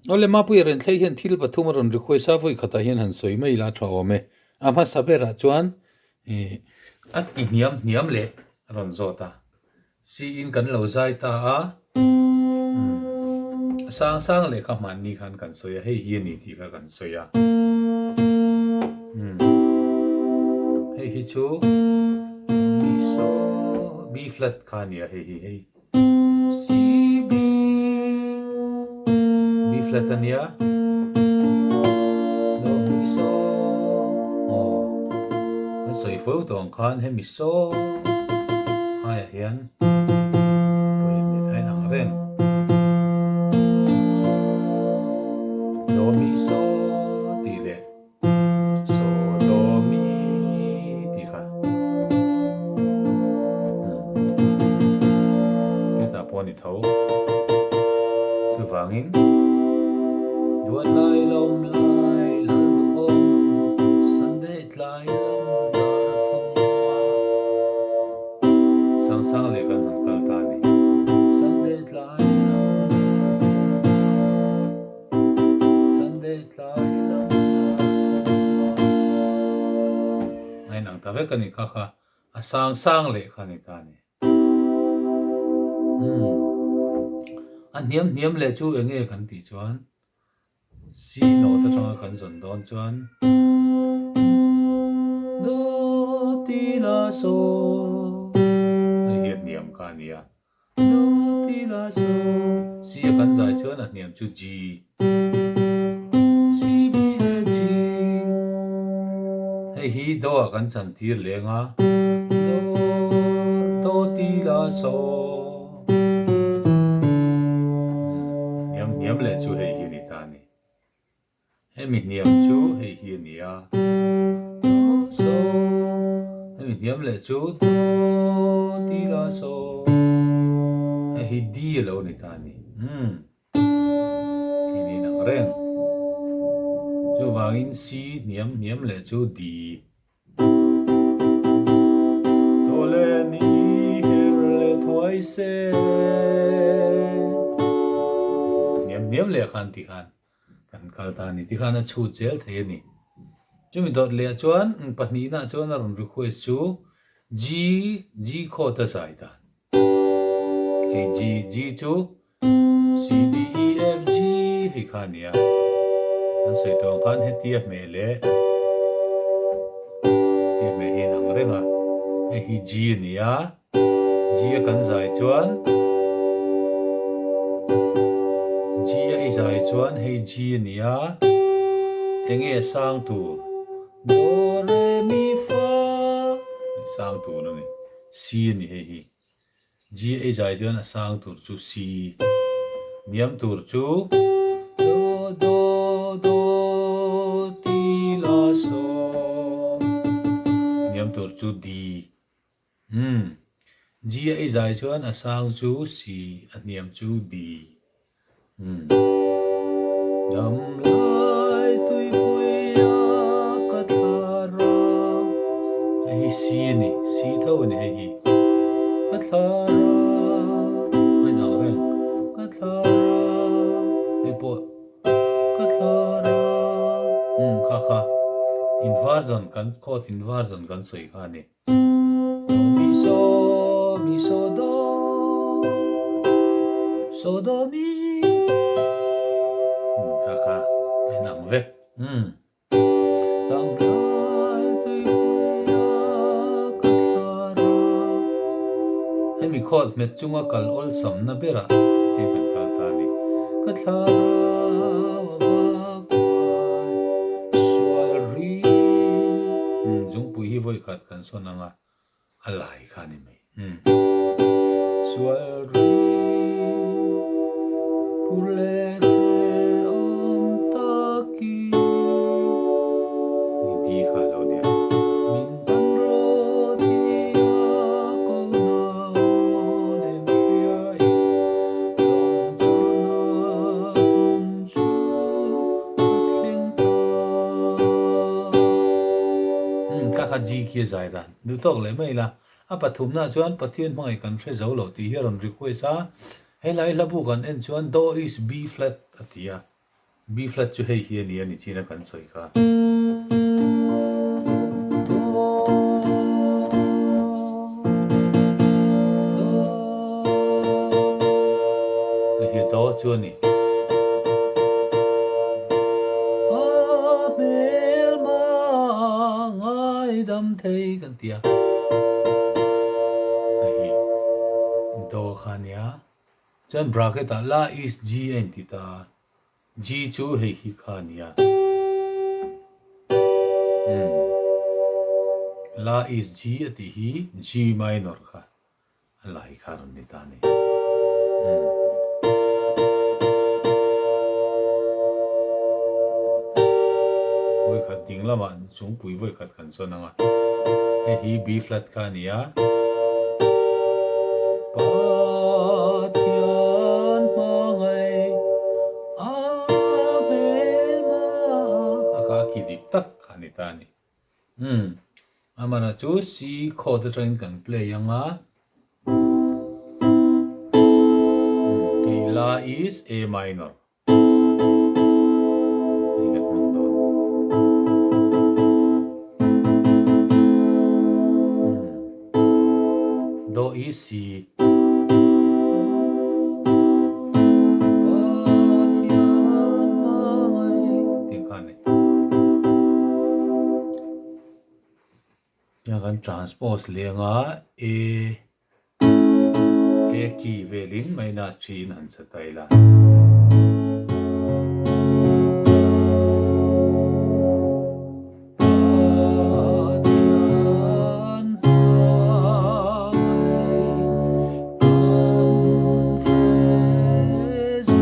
Awle Mapuia Renthlei hian thil pathum a rawn request a, vawi khatah hian han sawi mai ila a tha awm e. A hmasa berah chuan a ti hniam hniam leh a rawn zawt a, siin kan lo zai ta a, a sang sang leh kha hmanni khan kan sawi a, hei hi a ni tih kha kan sawi a. Hei hi chu Mi so B flat kha a ni a, hei hi hei. C B B flat a nia Do mi so aw kan sawi fo tawh ang khan hemi so aiah hian pawimawh a inang reng Do mi so tih leh Saw do mi tih kha hetah pawh a ni tho. Chuvangin Duat lai lawm lai lal duhawm Sunday tlai lam dar thawm a Sang sang leh kan han kal ta a ni. Sunday tlai lam dar thawm a Sunday Tlai lam dar thawm a. A inang ta vek a ni kha kha a sang sang leh kha a ni ta a ni. Umm a hniam hniam leh chu eng nge kan tih chuan C note atanga kan zawn dawn chuan Do ti la so hei hi a hniam kha a ni a. Do ti la so. C a kan zai chuan a hniam chu G. C B A G. Hei hi do ah kan chan tir leng a. Do do ti la so. Hniam hniam leh chu hei hi a ni ta a ni. Hemi hniam chu hei hi a ni a, do so, hemi hniam leh chu do ti la so, hei hi D a lo ni ta a ni, umm hei ni inang reng. Chuvangin C hniam hniam leh chu D. Tawle ni her leh thuai se. Hniam hniam leh khan ti khan. Kan kal ta a ni tikhan a chhut zel thei a ni. Chumi dawt leh ah chuan pahnihna chuan a rawn request chu G G chord a zai dan. Hei G G chu C D E F G hei kha a ni a. An sawi tawh ang khan hetia hmeh leh hetia hmeh hi a inang reng a. Hei hi G a ni a. G a kan zai chuan G a i zai chuan hei G a ni a, enge a sang tur? Do re mi fa sang tur a ni, C a ni hei hi. G a i zai chuan a sang tur chu C, hniam tur chu Do do do ti la so, hniam tur chu D. Umm. G a i zai chuan a sang chu C, a hniam chu D. Umm. Dam lai tuipui a ka thla ra. Hei hi C a ni, C tho a ni hei hi. Ka thla ra. Hei nang reng. Ka thla ra. Hei pawh ka thla ra. Umm kha kha. Inversion kan chord inversion kan sawi kha a ni. Mi so mi so do so do mi kha kha a inang vek umm Dam lai tuipui a ka thla ra Hemi khawt hmet chunga kal awlsam na berah hei kan kal ta a ni ka thla ra wa vak vai Sual ri umm zungpui hi vawi khat kan sawn ang a, a lai kha a ni mai umm Sual ri pur leh hre awm taki ni di kha lo nia min ban rawh ti a ko na aw nem hria in lawng chuan a hun chu ka thleng ta. Umm ka kha G khi a zai dan duh tawk leh mai ila a pathumna chuan Pathian hmangaih kan hre zo lo tih hi a rawn request a, helai hlabu kan en chuan Do is B flat a ti a. B flat chu hei hi a ni a ni chin a kan sawi kha. Hei hi do chu a ni. A hmelma ngaidam thei kan ti a. Hei hi do kha a nia. Chuan bracket ah la is G a inti ta a. G chu hei hi kha a nia. Umm. La is G a tih hi G minor kha a lai kha a rawn ni ta a ni. Umm. Vawikhat ding lamah chungpui vawikhat kan sawn ang a. Hei hi B flat kha a ni a. Pathian hmangaih a hmelma a kha ki dik tak kha a ni ta a ni. Umm, amana chu C chord atangin kan play ang a. Hei la is A minor. Hei kan hmang dawn. Do i si. Pathian hmangaih tih kha a ni. Heng kan transpose leng a A A key velin minus 3 in han sa ta ila. Pathian hmangaih kan hre zo.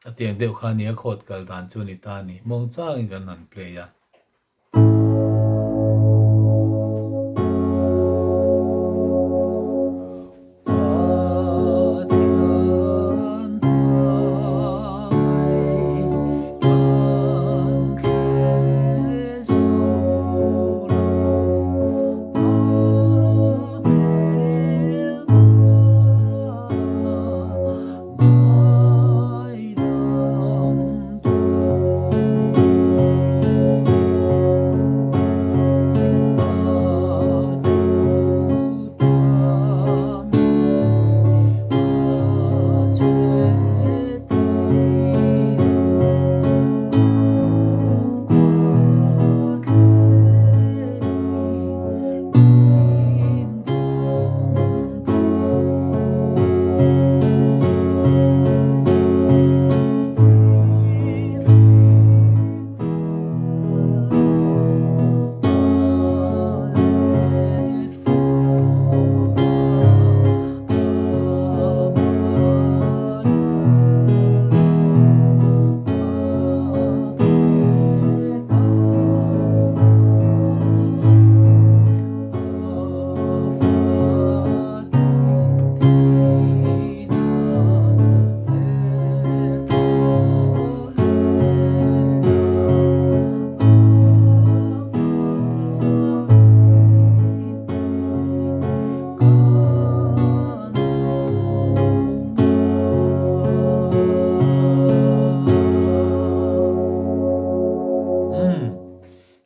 A tiang deuh kha nia khawt kal dan chu a ni ta a ni. Mawng changin kan han play a.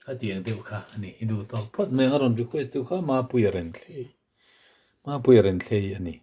Khatiang deuh kha a ni. I duh tawk phawt mai ang a rawn request tu kha Mapuia Renthlei. Mapuia Renthlei a ni.